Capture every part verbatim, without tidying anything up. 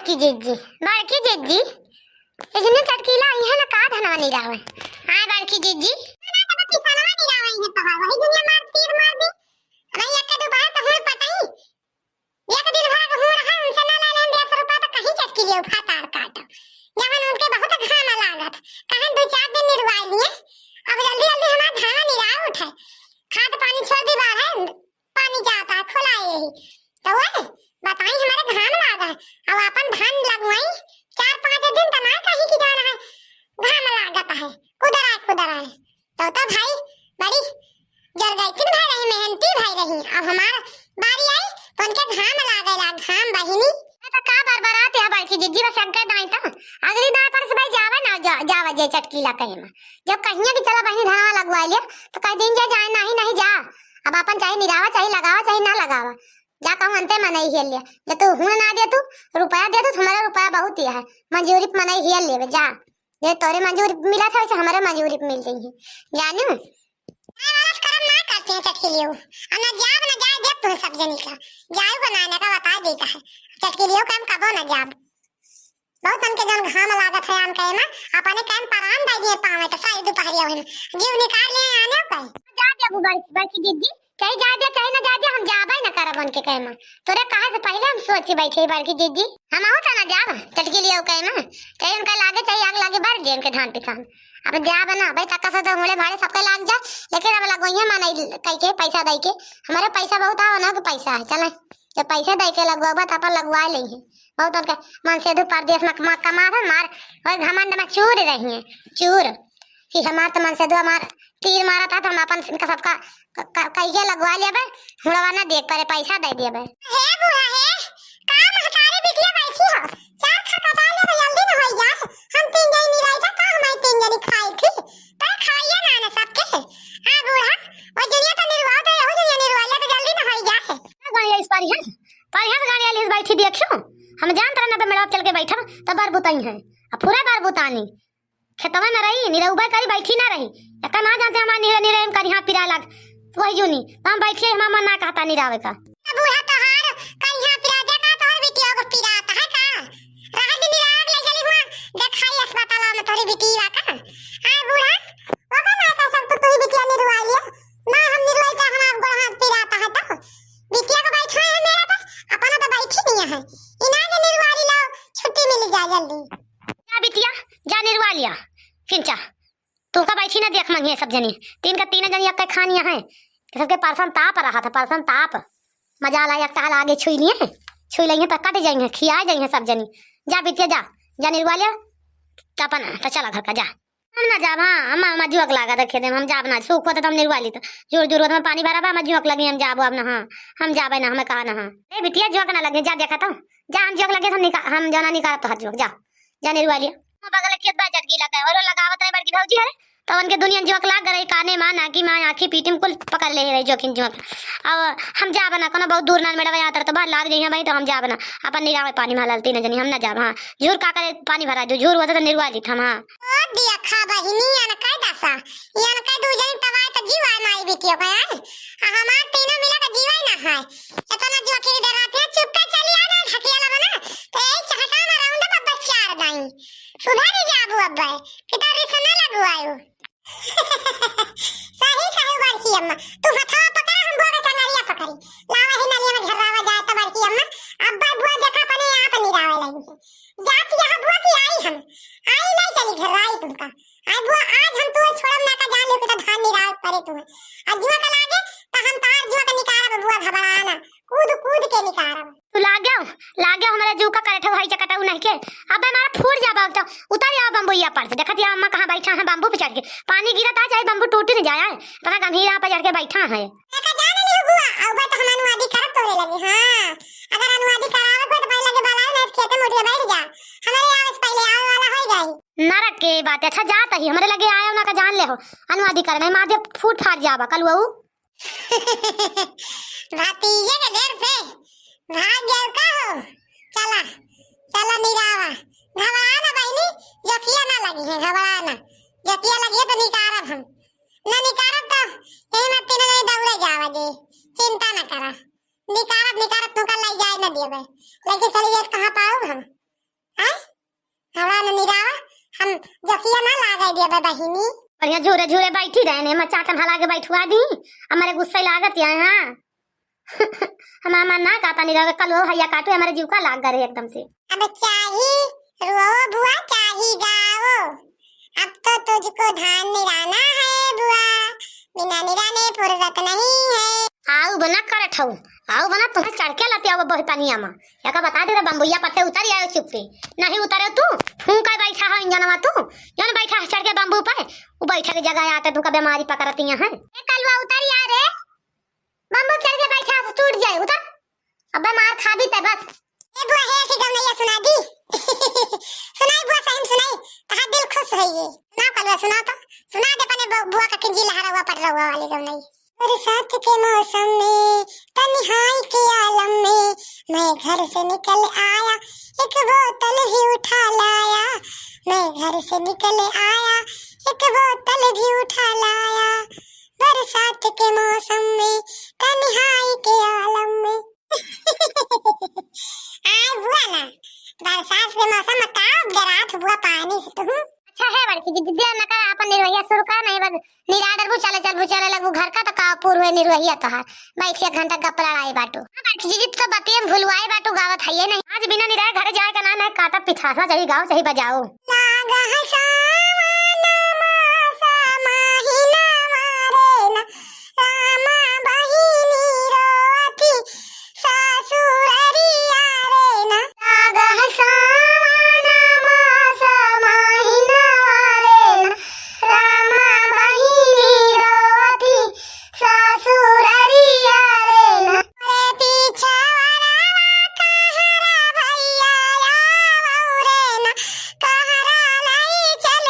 की जिज्जी, बड़की जिज्जी, इसने चटकीला आई है ना का धनवा निरावे? आए बड़की जिज्जी। ना, ना, तो किसनवा निरावे है तो है, वही दुनिया मार तीर मार दी। अब ये के दोबारा तो हुड़ पटाई। एक दिन भर के हुड़ है, उनसे ना ले लें डेढ़ सौ रुपया तो कहीं चटकीले उफातार काट। जवन उनके बहुत घाम लागत, कहें दो चार दिन निरवाई लिए। अब जल्दी जल्दी हमार धनवा निराव उठे, खाद पानी छोड़ दी बाहर, पानी जाता है, खुला यही। तो वह बताई, हमारे घाम लागा है। अब अपन धान लगवाई, चार पाँच दिन तो ना कहीं की जाना है, घाम लागत है, कुदरा है, कुदरा है। तो, तो भाई बड़ी जरगैतिन भाई रही, मेहनती भाई रही। अब हमार बारी आई, तो उनके घाम लागेला, घाम बहिनी। तो का बरबरात है बड़की जिज्जी, बस अग्गे दाई तो अगली दाई पर से भाई जावे ना, जा, जावे जे चटकीला कहे में। जब कहिए कि चला बहिनी धनवा लगवा लिया, तो कह दिन जे जाए, नहीं, नहीं जा। अब अपन चाहे निरावा, चाहे लगावा, चाहे ना लगावा, जा कहूँ अंते मनई हेल लिया। जब तू हुन ना दे तू, रुपया दे तू, तुम्हारा रुपया बहुत दिया है, मंजूरी पे मनई हेल लेवे, जा। जे तोरे मंजूरी मिला था, वैसे हमारे मंजूरी पे मिल गई है, जानू। मैं गलत कर्म ना करती हूँ चटकीलियो, अब ना जाब ना जाए देब तुम सब जनी का, जाऊ बनाने का बता देता है, चटकीलियो का हम कबो ना जाब। बहुत हमके जौन घाम लागत है आम कहे में, अपने कहे में परान दे दिए पावे तो सारी दोपहरिया वही में जीव निकाल लिए आने का। जा दे बड़की, बड़की जिज्जी, चाहे जा दे चाहे ना जा दे, हम जाबे ना करब उनके कहे में। तोरे कहे से पहले हम सोच के बैठे बड़की जिज्जी, हम आहू तो ना जाब चटकीलियो कहे में, चाहे उनका लागे चाहे आग लागे, बर जे उनके धान पिसान। अब जाब ना भाई, तक्का से तो मुड़े भाड़े सबके लाग जाए, लेकिन अब लगोइए मनई कह के पैसा दे के, हमारे पैसा बहुत आवा ना के पैसा है, चले जब पैसा दे के लगवाबा तो अपन लगवा लेंगे। बहुत उनके मन से दू परदेश में कमा, कमा था मार, वही घमंड में चूर रही है, चूर कि हमार तो मन से दू हमार तीर मारा था तो हम अपन इनका सबका क-, क-, कहिए लगवा लेबे, हुड़वा ना देख पड़े, पैसा दे देबे। हे बूढ़ा हे, का महतारी बिटिया बैठी हो, चार खा कटा ले तो जल्दी न होई जाए, हम तीन जनी निराई था का हमारी तीन जनी खाई थी, तो खाइए ना ना सबके। हाँ बूढ़ा, वो दुनिया तो निर्वाह तो यहू दुनिया निर्वाह ले तो जल्दी न होई जाए। गाड़ी इस पर है, पर है गाड़ी वाली बैठी देखियो, हम जानत रहना पे मेरा चल के बैठब तो बार बुताई है, अब पूरा बार बुतानी। खेतवा में रही, निरउबे करी, बैठी ना रही। एतना ना जानते हमार निर-, निरउम करिहा पिराए लाग। वही जूनी, तो हम बैठिए, हमार मन ना कहता निरावे का। बूढ़ा तोहार करिहा पिरा दे का, तोहर बिटिया को पिरात है का? रह दिन निरावे ले चली हुआ, देखाई अस्पताल में तोहरी बिटिया का। हाँ बूढ़ा, वो का ना का सब तो तोहरी बिटिया निरवा लिया। ना हम निरवाई का, हमार गोड़ हाथ पिराता है तो। बिटिया को बैठा है मेरा तो, अपना तो बैठी नहीं है। इना के निरवा ली लाओ, छुट्टी मिल जाए जल्दी। जा बिटिया, जा निरवा लिया। फिर जा, तू का बैठी ना देख मंगिए सब जनी, तीन का तीन जनी अक्के खानिया है। सबके परसन ताप रहा था, परसन ताप। मजा ला एक टहल आगे छुई लिए, छुई लिए तो कट जाएंगे, खिया जाएंगे सब जनी। जा बिटिया जा, जा निरवा लिया, तो अपन तो चला घर का जा। हम ना जाब, हाँ, हम, हम जुअक लागा था खेते में, हम जाब ना, सूख होता तो हम निरवा ली तो। जोर जोर होता में पानी भरा बा, हम जुअक लगी, हम जाबो अब ना, हाँ, हम जाबे ना, हमें कहा ना, हाँ। ए बिटिया जुअक ना लगे, जा देखा तो, जा हम जुअक लगे, हम निका-, हम जाना निकालब तो हर जुअक, जा। जाने वाली। बगल खेत बा चटकीला का, और लगावत रहे बड़की भौजी हरे, तो उनके दुनिया जोक लाग रही, काने माँ, नाकी माँ, आँखी पीटी में कुल पकड़ ले रही जोकिन जोक। अब हम जाब ना, कोनो बहुत दूर ना, मेरा यहाँ तर तो बाहर लाग जाइए भाई, तो हम जाब ना, अपन निरावे पानी में हलाल तीन जनी, हम ना जाब। हाँ, झूर का करे पानी भरा दो, झूर होता तो निरवा ली हम। हाँ। ओ दिया खा बहिनी, अनकै दसा, ये अनकै दू जनी तबाय तो जीव आए माई बेटियों का, हैं? आ हमार तीनों मिला के जीवा ही ना है। इतना जो अकेले डराते हैं, चुपके चली आ ना, ढकिया लगा ना, तो यही चहटा में रहूं तो बब्बे चार दाई। सुधर ही जाबू अब्बे, कि तो रिस न लगवायो। सही कहे बड़की अम्मा, तू हथवा पकड़ा, हम बुआ के टंगरिया पकड़ी। लावा ही नलिया में झर्रावा जाए तो बड़की अम्मा, अब्बे बुआ देखा अपने आप निरावे लगी। जात यहाँ बुआ की आई हम, आई नहीं चली झर्राई तुमका। आज बुआ, आज हम तुहे छोड़ब ना का, जान लो कि तो धान निराव करे तुहे। आज जुआ का लागे, तो हम तार जुआ का निकारब, बुआ घबराना, कूद कूद के निकारब। तू लागेउ, लागेउ हमारे जू का करे ठउ हई चकटऊ नहीं के। अबे मारा फूट जाबा, तो उतर जाओ बम्बू या पर से। देखत या अम्मा कहाँ बैठा है बम्बू पे चढ़ के। पानी गिरत आ जाए, बम्बू टूट न जाए, इतना गंभीरा पे चढ़ के बैठा है। एका जान लियो बुआ, अब तो हम अनुवादी करब तोरे लगे। हाँ, अगर अनुवादी करावे को तो पहले लगे बलाए ना, खेते मोटिया बैठ जा। हमारे आवे से पहले आवे वाला हो जाए। नरक के बात है। अच्छा, जात ही हमरे लगे आयो ना का जान ले हो। अनुवादी करने मार दे, फूट फाट जाबा कल वो। भतीजे के घर से भाग गया का हो? चला, चला निरावा। घबरा ना बहिनी, जकिया ना लगी है, घबरा ना। जकिया लगी है तो निकारब हम। ना निकारब तो यही में तीनों जने दौड़े जावा जे। चिंता ना करा। निकारब, निकारब तुमका लाई जाए ना देवे। लेके चली जाए कहाँ पाओ हम। दिया बा बहिनी। बढ़िया झूरे झूरे बैठी रहे ने, मैं चाटन हला के बैठुआ दी। हमारे गुस्सा लागत है, हाँ। हमार मन ना कहता नहीं रहे, कल वो हैया काटू, हमारे जीव का लाग गए एकदम से। अब चाही रुओ बुआ, चाही गाओ, अब तो तुझको धान निराना है बुआ, बिना निराने फुर्सत नहीं है। आऊ बना करत हऊ, आऊ बना तुम्हें चढ़ के लतिया वो बही पनिया मा। या का बता दे रे बम्बुइया पत्ते उतर आयो चुप्पे, नहीं उतरे तू, फूंका बैठा है इंजनवा तू, जौन बैठा है चढ़ के बम्बू पे, वो बैठा के जगह आते तू का बीमारी पकड़ती है। ए कलवा उतर आ रे, बम्बू चढ़ के बैठा से टूट जाए, उतर। अबे मार खाबी ते बस। ए बुआ, हे ऐसी गवनैया सुना दी। सुनाई बुआ, सही में सुनाई, तहार दिल खुश होइए। सुनाओ कलवा, सुनाओ तो, सुना दे अपने बु-, बुआ का किंजी लहरा हुआ पड़ रहा वाली गवनैया। बरसात के मौसम में तन्हाई के आलम में मैं घर से निकल आया, एक बोतल भी उठा लाया। मैं घर से निकल आया, एक बोतल भी उठा लाया। बरसात के मौसम में तन्हाई के आलम में। आय बुआ ना, बरसात के मौसम में का डरात बुआ पानी से तू? अच्छा है बड़की जी, दीदी ना कर अपन निरवैया शुरू कर, नहीं बस निरा डरबू चले चलबू चले लगबू घर का तो का पूर हुए निरवैया तोहार। बैठ के एक घंटा गप लड़ाई बाटू। हाँ बड़की जी, तो बतियन भुलवाई बाटू, गावत है ये नहीं। आज बिना निराए घर जाए का ना, ना काटा पिठासा चाही गाओ चाही बजाओ। लागा है सावन मासा माहिना मारे ना, रामा बहिनी रोवती सासुररिया रे ना। लागा है सावन मासा माहिना रे ना, रामा बहिनी रोवती सासुररिया रे ना। रे पीछा वाला कहरा भैया आवो रे ना, कहरा लाई चल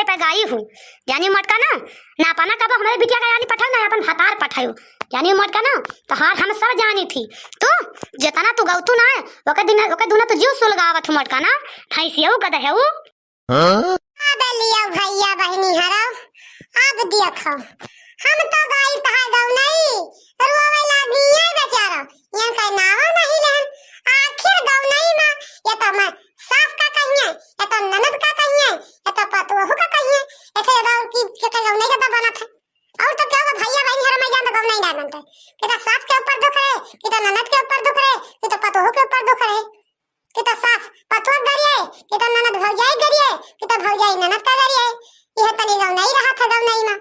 पे गाई हूँ। जानी मोटका ना, ना अपना कबो हमरे बिटिया का जानी पठाऊ, ना अपन भतार पठाऊ। जानी मोटका ना, तोहार हम सब जानी थी। तू जितना तू गौतू ना है, ओके दिन, ओके दुना तू जीव सुलगावत हूँ मोटका ना। भैंसियऊ गदहेऊ। हाँ? अब लिया भैया बहिनी हरौ, अब देखो, हम तो गाई तहार गौनई, रोवे लागी है बेचारा, इनका नाव नहीं लेन। आखिर गौनई में ये तो मैं सास का कहिए, ये तो ननद का कहिए, ये तो पतोहू का कहिए, ऐसे ये तो और की, के, के गौनई ज्यादा बनत है। और तो क्या हुआ भैया बहिनी हरौ, मैं जान तो गौनई ना बनते। कि तो सास के ऊपर दुख रहे, कि तो ननद के ऊपर दुख रहे, कि तो पतोहू के ऊपर दुख रहे। कि तो सास पतोह गरिए, कि तो ननद भौजाई गरिए, कि तो भौजाई ननद का गरिए। यह तनी गौनई रहा था गौनई में।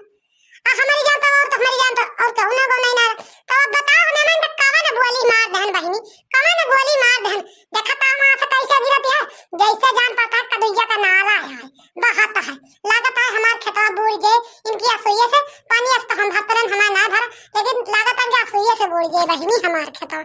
आ हमारी जान तो और तो हमारी जान तो और कहूँ ना गौनई ना। तो अब बताओ हमें मन तो कवन गोली मार दहन बहिनी, कवन गोली मार दहन। देखा तो आँख से कैसे गिरत है, जैसे जान पड़ता है कदुइया का नाला है, बहत है। लागत है हमार खेतवा बूड़ जे, इनकी असुइये से, पानी अस तो हम भरत रहन, हमार ना भरा, लेकिन लागत है कि असुइये से बूड़ जे बहिनी हमार खेतवा।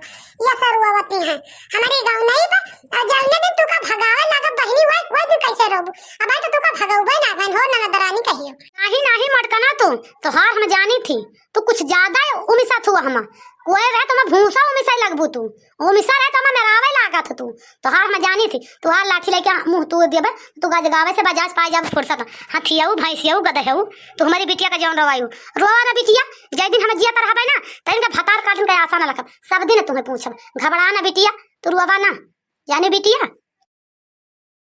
ये सरुआवती है हमारी गौनई पर, और जौने दिन तू का भगावे लागब बहिनी, वही, वही दिन कैसे रोबू। अब आई तो तू का भगौबे ना बहन हो, ननद रानी कहियो। नाही, नाही मोटका ना तू, तोहार हम जानी थी, तू कुछ ज्यादा ही उमिसा थू हमा। कोई रहे तो मैं भूसा उमिसा ही लगबू तू, उमिसा रहे तो मैं मेरावे लागत तू। तोहार हम जानी थी, तोहार लाठी लेके मुँह तू देबे, तू गजगावे से बजाज पाए जाब फुर्सत। हथियाऊ, भैंसियाऊ, गदहेऊ, तू हमारी बिटिया का जौन रोवायू। रोवा ना बिटिया, जय दिन हम जिया तरहबे ना, तै इनका भतार काटन का आशा ना रखब। सब दिन तुम्हें पूछब, घबरा ना बिटिया, तू रोवा ना। जाने बिटिया,